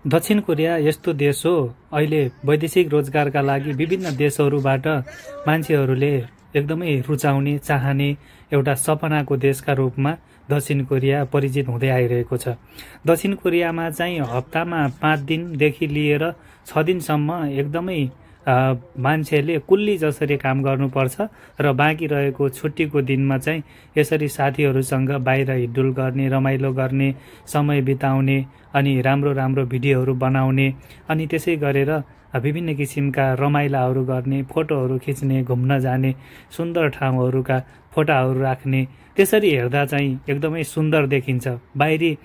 दक्षिण कोरिया यस्तो देश हो, अहिले वैदेशिक रोजगारका लागि विभिन्न देशहरूबाट मान्छेहरूले एकदमै रुचाउने चाहने एउटा सपनाको देशका रूपमा दक्षिण कोरिया परिचित हुँदै आइरहेको छ। दक्षिण कोरियामा चाहिँ हप्तामा 5 दिनदेखि लिएर 6 दिनसम्म एकदमै मान्छेले कुल्ली जसरी काम गर्नुपर्छ र बाँकी रहेको छुट्टीको दिनमा चाहिँ यसरी साथीहरूसँग बाहिर हिडडुल गर्ने, रमाइलो गर्ने, समय बिताउने अनि राम्रो राम्रो भिडियोहरू बनाउने अनि त्यसै गरेर विभिन्न किसिमका रमाइलाहरू गर्ने, फोटोहरू खिच्ने, घुम्न जाने, सुन्दर ठाउँहरूका फोटाहरू राख्ने, त्यसरी हेर्दा चाहिँ एकदमै सुन्दर देखिन्छ। बाहिरी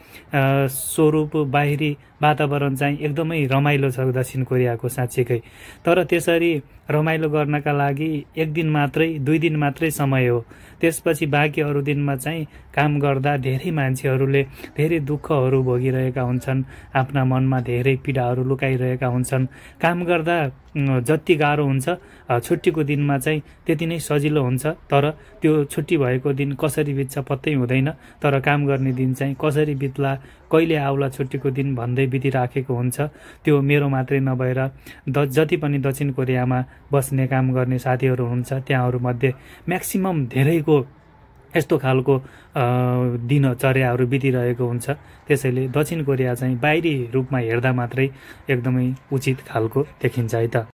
स्वरूप, बाहिरी वातावरण चाहिँ एकदमै रमाइलो छ दक्षिण कोरियाको साँच्चीकै। तर त्यसरी रमाइलो गर्नका लागि 1 दिन मात्रै, 2 दिन मात्रै समय हो। त्यसपछि बाँकी अरू दिनमा चाहिँ काम गर्दा धेरै मान्छेहरूले धेरै दुःखहरू भोगिरहेका हुन्छन्, आफ्ना मनमा धेरै पीडाहरू लुकाइरहेका हुन्छन्। काम गर्दा जति गाह्रो हुन्छ छुट्टीको दिनमा चाहिँ त्यति नै सजिलो हुन्छ। तर त्यो छुट्टी भएको दिन कसरी बित्छ पत्तै हुँदैन। तर काम गर्ने दिन चाहिँ कसरी बित्ला, कहिले आउला छुट्टीको दिन भन्दै बितिराखेको हुन्छ। त्यो मेरो मात्रै नभएर जति पनि दक्षिण कोरियामा बस्ने काम गर्ने साथीहरू हुनुहुन्छ त्यहाँहरूमध्ये म्याक्सिमम धेरैको यस्तो खालको दिनचर्याहरू बितिरहेको हुन्छ। त्यसैले दक्षिण कोरिया चाहिँ बाहिरी रूपमा हेर्दा मात्रै एकदमै उचित खालको देखिन्छ है त।